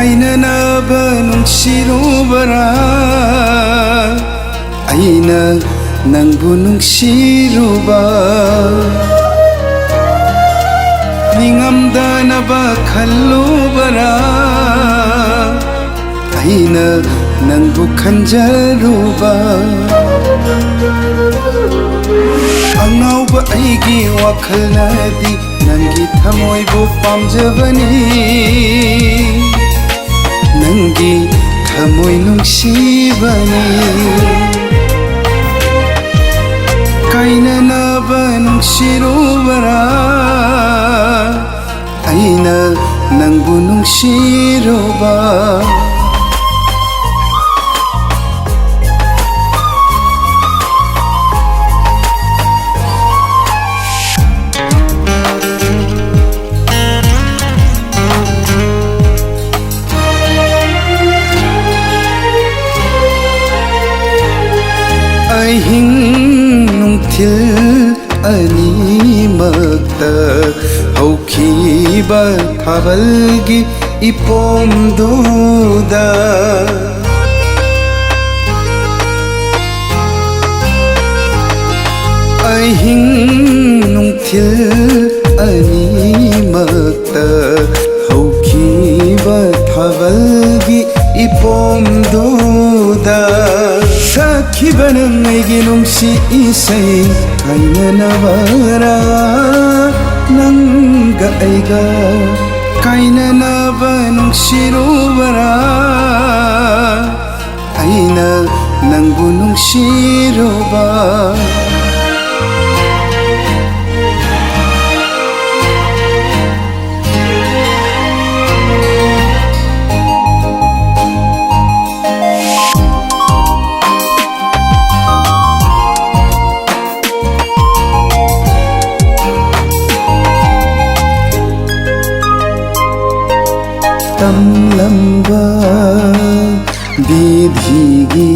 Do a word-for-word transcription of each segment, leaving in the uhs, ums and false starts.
ꯀꯥꯏꯅꯅꯕ ꯅꯨꯡꯁꯤꯔꯨꯕꯔꯥ? ꯑꯩꯅ ꯅꯪꯕꯨ ꯅꯨꯡꯁꯤꯔꯨꯕ꯫ ꯅꯤꯡꯉꯝꯗꯅꯕ ꯈꯜꯂꯨꯕꯔꯥ? ꯑꯩꯅ ꯅꯪꯕꯨ ꯈꯟꯖꯔꯨꯕ꯫ ꯑꯉꯥꯎꯕ ꯑꯩꯒꯤ ꯋꯥꯈꯜꯅꯗꯤ ꯅꯪꯒꯤ ꯊꯃꯣꯏꯕꯨ ꯄꯥꯝꯖꯕꯅꯤ꯫ ꯅꯪꯒꯤ ꯊꯃꯣꯏ ꯅꯨꯡꯁꯤꯕꯅꯤ꯫ ꯀꯥꯏꯅꯅꯕ ꯅꯨꯡꯁꯤꯔꯨꯕꯔꯥ? ꯑꯩꯅ ꯅꯪꯕꯨ ꯅꯨꯡꯁꯤꯔꯨꯕ꯫ ꯑꯍꯤꯡ ꯅꯨꯡꯊꯤꯜ ꯑꯅꯤꯃꯛꯇ ꯍꯧꯈꯤꯕ ꯊꯥꯕꯜꯒꯤ ꯏꯄꯣꯝꯗꯨꯗ꯫ ꯑꯍꯤꯡ ꯅꯨꯡꯊꯤꯜ ꯑꯅꯤꯃꯛꯇ ꯍꯧꯈꯤꯕ ꯊꯥꯕꯜꯒꯤ ꯏꯄꯣꯝꯗꯨꯗ ꯁꯛꯈꯤꯕ ꯅꯪ ꯑꯩꯒꯤ ꯅꯨꯡꯁꯤ ꯏꯁꯩ꯫ ꯀꯥꯏꯅꯅꯕꯔꯥ ꯅꯪꯒ ꯑꯩꯒ? ꯀꯥꯏꯅꯅꯕ ꯅꯨꯡꯁꯤꯔꯨꯕꯔꯥ? ꯑꯩꯅ ꯅꯪꯕꯨ ꯅꯨꯡꯁꯤꯔꯨꯕ꯫ ꯇꯝꯂꯝꯕ ꯕꯤꯙꯤꯒꯤ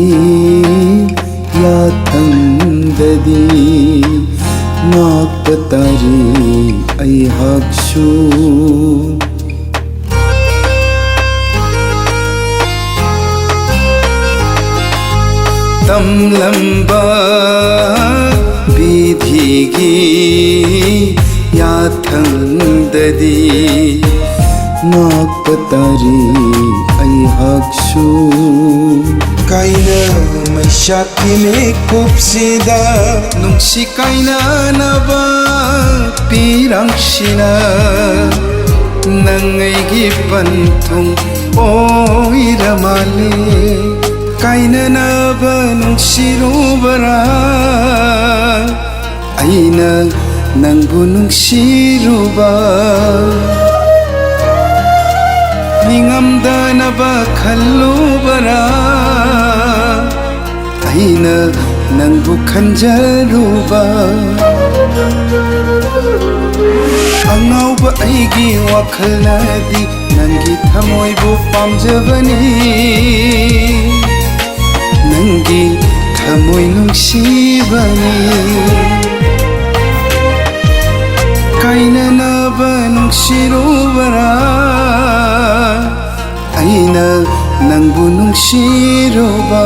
ꯌꯥꯊꯪꯗꯗꯤ ꯉꯥꯛꯄ ꯇꯥꯔꯤ ꯑꯩꯍꯥꯛꯁꯨ꯫ ꯇꯝꯂꯝꯕ ꯕꯤꯙꯤꯒꯤ ꯌꯥꯊꯪꯗꯗꯤ ꯉꯥꯛꯄ ꯇꯥꯔꯤ ꯑꯩꯍꯥꯛꯁꯨ꯫ ꯀꯥꯏꯅ ꯃꯩꯁꯥꯛꯀꯤ ꯃꯤꯀꯨꯞꯁꯤꯗ ꯅꯨꯡꯁꯤ ꯀꯥꯏꯅꯅꯕ ꯄꯤꯔꯥꯡꯁꯤꯅ ꯅꯪ ꯑꯩꯒꯤ ꯄꯟꯊꯨꯡ ꯑꯣꯏꯔ ꯃꯥꯜꯂꯦ꯫ ꯀꯥꯏꯅꯅꯕ ꯅꯨꯡꯁꯤꯔꯨꯕꯔꯥ ꯑꯩꯅ ꯅꯪꯕꯨ ꯅꯨꯡꯁꯤꯔꯨꯕ? ꯅꯤꯡꯉꯝꯗꯅꯕ ꯈꯜꯂꯨꯕꯔꯥ ꯑꯩꯅ ꯅꯪꯕꯨ ꯈꯟꯖꯔꯨꯕ? ꯑꯉꯥꯎꯕ ꯑꯩꯒꯤ ꯋꯥꯈꯜꯅꯗꯤ ꯅꯪꯒꯤ ꯊꯃꯣꯏꯕꯨ ꯄꯥꯝꯖꯕꯅꯤ, ꯅꯪꯒꯤ ꯊꯃꯣꯏ ꯅꯨꯡꯁꯤꯕꯅꯤ꯫ ꯀꯥꯏꯅꯅꯕ ꯅꯨꯡꯁꯤꯔꯨꯕꯔꯥ ꯑꯩꯅ ꯅꯪꯕꯨ ꯅꯨꯡꯁꯤꯔꯨꯕ?